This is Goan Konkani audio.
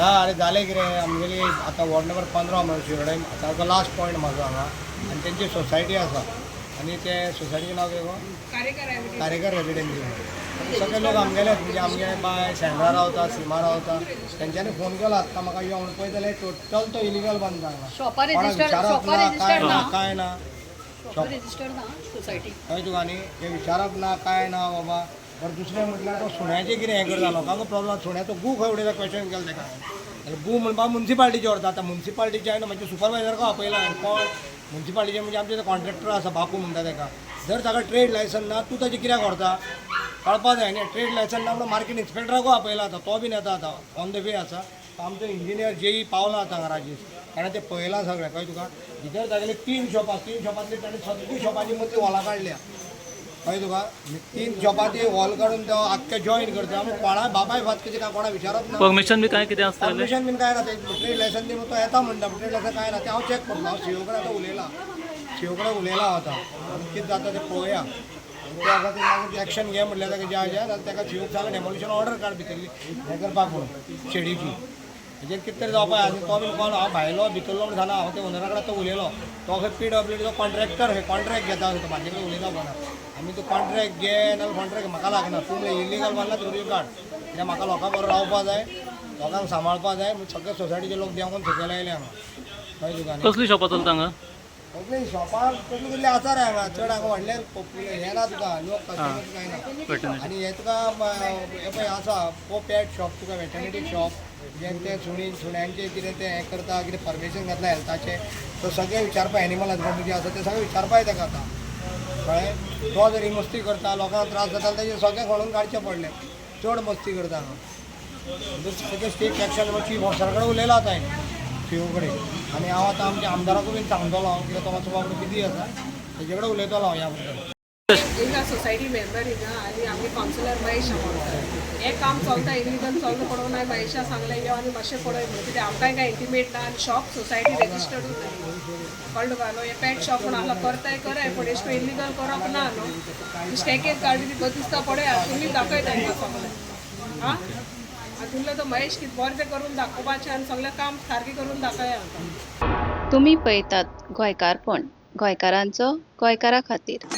ना, अरे जालें कितें, आमगेली आतां वॉर्ड नंबर 15 म्हणून शिरोडे सारको लास्ट पॉयंट म्हाजो हांगा आनी तेंची सोसायटी आसा आनी ते सोसायटीचें नांव कितें गो? कारेकर रेजिडेन्सी. सगळे लोक आमगेलेच, म्हणजे आमगे बाय सेंड्रा रावता, सीमा रावता. तेंच्यांनी फोन केला आत्तां म्हाका यो म्हणून. पळयत जाल्यार टोटल तो इलिगल बांदता हांगा. शॉपार कोणाक रजिस्टर, विचारप शॉपार ना, काय रजिस्टर ना, ना. काय ना. शॉपार रजिस्टर ना सोसायटी. कळ्ळें तुका? न्ही, हें विचारप ना, काय ना बाबा. बरें, दुसरें म्हटल्यार तो सुण्याचें कितें हें करता, लोकांक प्रॉब्लम. सुण्याचो गू खंय उडयता, क्वेश्चन केलें तेका जाल्यार गू म्हणपाक मुन्सिपाल्टीचें व्हरता. आतां मुन्सिपाल्टीचे हांवें म्हजे सुपरवायझराक आपयला हांवें. कोण मुन्सिपाल्टीचे? म्हणजे आमचे कॉन्ट्रॅक्टर आसा, बापू म्हणटा तेका. जर ताका ट्रेड लायसन ना, तूं ताजें कित्याक व्हरता, कळपा जाय न्ही. ट्रेड लायसन ना म्हणून मार्केट इन्स्पेक्टराकूय आपयला. आतां तो बीन येता, आतां ऑन the वे आसा. आमचो इंजिनियर जेई पावला आतां हांगा, राजेश. ताणें तें पळयलां सगळें. कळ्ळें तुका? भितर तागेले तीन शॉपां, तीन शॉपांतली ताणें सगळीं शॉपांची मदली वॉलां काडल्या. कळ्ळें तुका? तीन शॉपां ती वॉल काडून तो आख्खे जॉईन करता. आमी कोणा बापाय फात कशी काय, कोणा विचारप ना. परमिशन बी काय कितें आसता जाल्यार? परमिशन बीन काय ना. ते ट्रेड लायसन दिवन तो येता म्हणटा, ट्रेड लायसन काय ना. तें हांव चॅक करतलो. हांव सीओ कडेन आतां उलयलां, सीओ कडेन उलयलां हांव. आतां आनी कितें जाता तें पळोवया. आनी त्या खातीर मागीर एक्शन घे म्हणल्यार ताका ज्या ज्या जाल्यार ताका सीओक सांगलें, डेमोलिशन ऑर्डर काड भितरली हें करपाक म्हणून शेडीची. हेजेर कितें तरी जावपाक जाय. आनी तो बीन कोण हांव भायलो भितरलो म्हण सांगना. हांव ते ओनरा कडेन आतां उलयलो. तो खंय पीडब्ल्यूडीचो कॉन्ट्रॅक्टर, खंय कॉन्ट्रॅक्ट घेता. तो म्हाजे कडेन उलयता कोणा आमी. तूं कॉन्ट्रॅक्ट घे नाल्यार कॉन्ट्रॅक्ट म्हाका लागना. तूं म्हणल्यार इलिगल बांदला तरी काड, कित्याक म्हाका लोकां बरोबर रावपा जाय, लोकांक सांबाळपा जाय. सगळे सोसायटीचे लोक देंवून सकयल आयले हांगा. कळ्ळें तुका न्ही? कसली शॉपां चलता हांगा? सगळीं शॉपां कसली कसली आसा रे हांगा. चड हांगा व्हडले पॉप्युलर हें ना तुका, लोक कस्टमर काय ना. वेटनरी. आनी हें तुका हें पळय आसा पो पेट शॉप तुका, वेटनरी शॉप, जे ते सुणी सुण्यांचे कितें तें हें करता, कितें परमिशन घेतला हेल्थाचें, तो सगळें विचारपा, एनिमल हजबंडरी आसा तें सगळें विचारपा ताका आतां. कळ्ळें? तो जर ही मस्ती करता, लोकांक त्रास जाता, तेजें सगळें खणून काडचें पडलें. चड मस्ती करता हांगा. म्हणजे सारकें स्ट्रीक्ट एक्शन. चीफ ऑफिसरा कडेन उलयलां आतां हांवें, सीओ कडेन. आनी हांव आतां आमच्या आमदाराकूय बीन सांगतलो हांव, कित्याक तो मातसो बाबडो बिजी आसा, तेजे कडेन उलयतलो हांव ह्या बद्दल. हिंगा सोसायटी मेंबर हिंगा आनी आमगे कावन्सिलर महेश आमोणकर. हें काम चलता, इलिगल चलता पळोवन हांवें महेशा सांगलें, यो आनी मातशें पळय म्हणून. कित्याक आमकांय कांय इंटिमेट ना आनी शॉप सोसायटी रेजिस्टर्डूच ना. कळ्ळें तुका न्हू? हें पेट शॉप म्हण आसलो करताय करय, पूण एशें करून इलिगल करप ना न्हू. स्टॅकेज काडली ती बरी दिसता पळय, तुमी दाखय तांकां सगळें. आं, आनी तुमकां तो महेश कितें बरें तें करून दाखोवपाचें आनी सगळें काम सारकें करून दाखय आमकां. तुमी पळयतात गोंयकारपण, गोंयकारांचो गोंयकारा खातीर.